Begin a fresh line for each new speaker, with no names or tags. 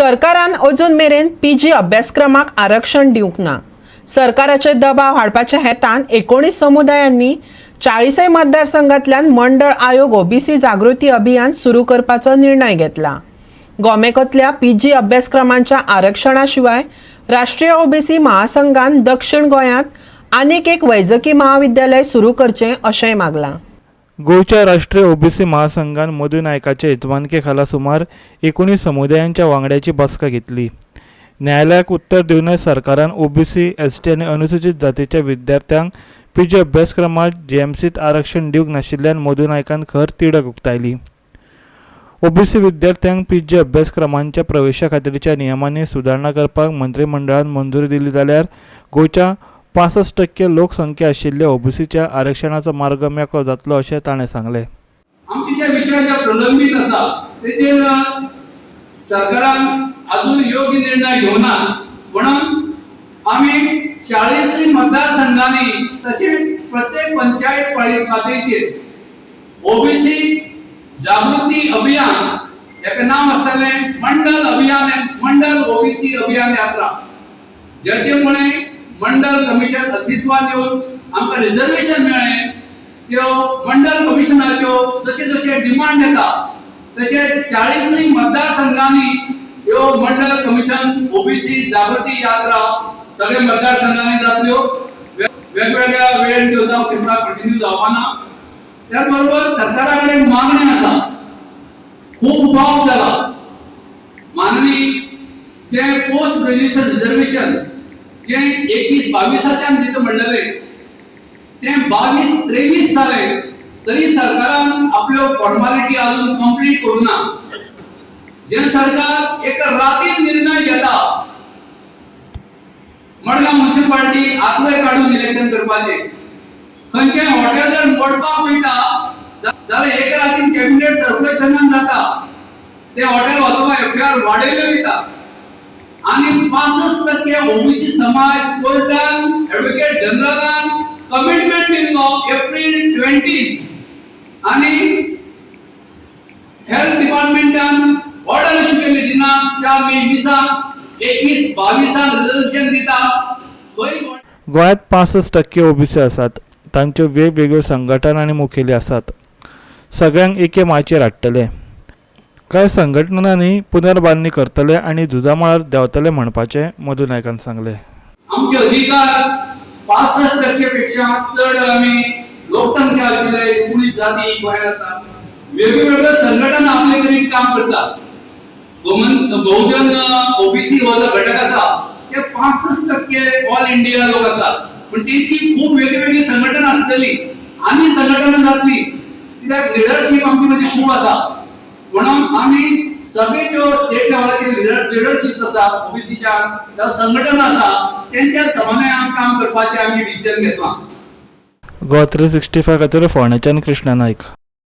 सरकारान अजून मेरेन पीजी अभ्यासक्रमाक आरक्षण दिवंक ना. सरकाराचेर दबाव हाडपाच्या हेतान 19 समुदायांनी 40 मतदारसंघातल्यान मंडळ आयोग ओबीसी जागृती अभियान सुरू करपाचो निर्णय घेतला. गोमेकॉतल्या पीजी अभ्यासक्रमांच्या आरक्षणा शिवाय राष्ट्रीय ओबीसी महासंघान दक्षिण गोंयांत आनीक एक वैजकी महाविद्यालय सुरू करचें अशेंय मागलां.
गोंयच्या राष्ट्रीय ओबीसी महासंघान मधू नायकाचे येजमानके खाला सुमार 19 समुदायांच्या वांगड्याची बसका घेतली. न्यायालयाक उत्तर दिवनय सरकारान ओबीसी, एसटी आनी अनुसूचित जातीच्या विद्यार्थ्यांक पीजी अभ्यासक्रमात जीएमसीत आरक्षण दिवंक नाशिल्ल्यान मधू नायकान खर तिडक उक्तायली. ओबीसी विद्यार्थ्यांक पीजी अभ्यासक्रमांच्या प्रवेशा खातीरच्या नियमांनी सुदारणा करपाक मंत्रिमंडळान मंजुरी दिली जाल्यार गोंयच्या 65% लोकसंख्या आशिल्ल्या ओबीसीच्या आरक्षणाचो मार्ग मेकळो जातलो अशें ताणें सांगलें.
आमचे जे विशय जे प्रलंबीत आसा, तेजेर सरकारान अजून योग्य निर्णय घेवना. म्हणून आमी 40 मतदारसंघांनी तशेंच प्रत्येक पंचायत पातळीचेर ओबीसी जागृती अभियान, हेका नांव आसतलें मंडल अभियान, मंडल ओबीसी अभियान यात्रा, ज्याचे मुळे मंडल कमिशन अस्तित्वात येवन आमकां रिझर्वेशन मेळ्ळें. त्यो मंडल कमिशनाच्यो जशे जशे डिमांड येता, तशे 40 मतदारसंघांनी ह्यो मंडल कमिशन ओबीसी जागृती यात्रा सगळे मतदारसंघांनी जातल्यो. वेगवेगळ्या वेळ त्यो जावंक शकता, कंटिन्यू जावपाना. त्याच बरोबर सरकारा कडेन मागणी आसा. खूब उपाव जाला. माननीय, जे पोस्ट ग्रॅज्युएशन रिझर्वेशन जे 21-22च्यान दिता म्हणलेले, ते 22-23 जाले तरी सरकारान आपल्यो फॉर्मालिटी अजून कंप्लीट करूं ना. जे सरकार एका रातीन निर्णय घेता, मडगांव म्युन्सिपाल्टी आतवे काडून इलेक्शन करपाचे, खंयचेय हॉटेल जर मोडपाक वयता जाल्यार एका रातीन कॅबिनेट सर्क्युलेशनान जाता. ते हॉटेल वचपा एफआयआर वाडयले वयता आणि 65% ओबीसी समाज कोर्टान ऍडव्होकेट जनरलान कमिटमेंट दिल्लो एप्रील 20 आणि हेल्थ डिपार्टमेंटान ऑर्डर इश्यू केली दिनांक 4 मे 20, 21-22 रिझर्वेशन दिता खंय.
गोंयांत 65% ओबीसी आसात. तांच्यो वेगवेगळ्यो संघटना आनी मुखेली आसात. सगळ्यांक एके माचयेर हाडटले. कांय संघटनांनी पुनर्बांदणी करतले आनी झुजा मळार देंवतले म्हणपाचें मधू नायकान सांगलें.
आमचे अधिकार, 65% पेक्षा चड आमी लोकसंख्या आशिल्ले 19 जाती गोंयांत आसा. वेगवेगळ्यो संघटना आपले कडेन काम करतात. बहुजन ओबीसी हो जो घटक आसा, ते 65% ऑल इंडिया लोक आसात, पण तेंची खूब वेगळी संघटना आसतली आनी संघटना जातली, कित्याक लिडरशीप आमची मदीं खूब आसा. म्हणून आमी सगळे ज्यो स्टेट लेवलाचेर लिडरशीप आसा ओबीसीच्या जावं संघटना आसा, तेंच्या समन्वयान काम करपाचें आमी डिसिजन घेतलां.
गोवा 365 खातीर फोंडेच्यान कृष्णा नायक.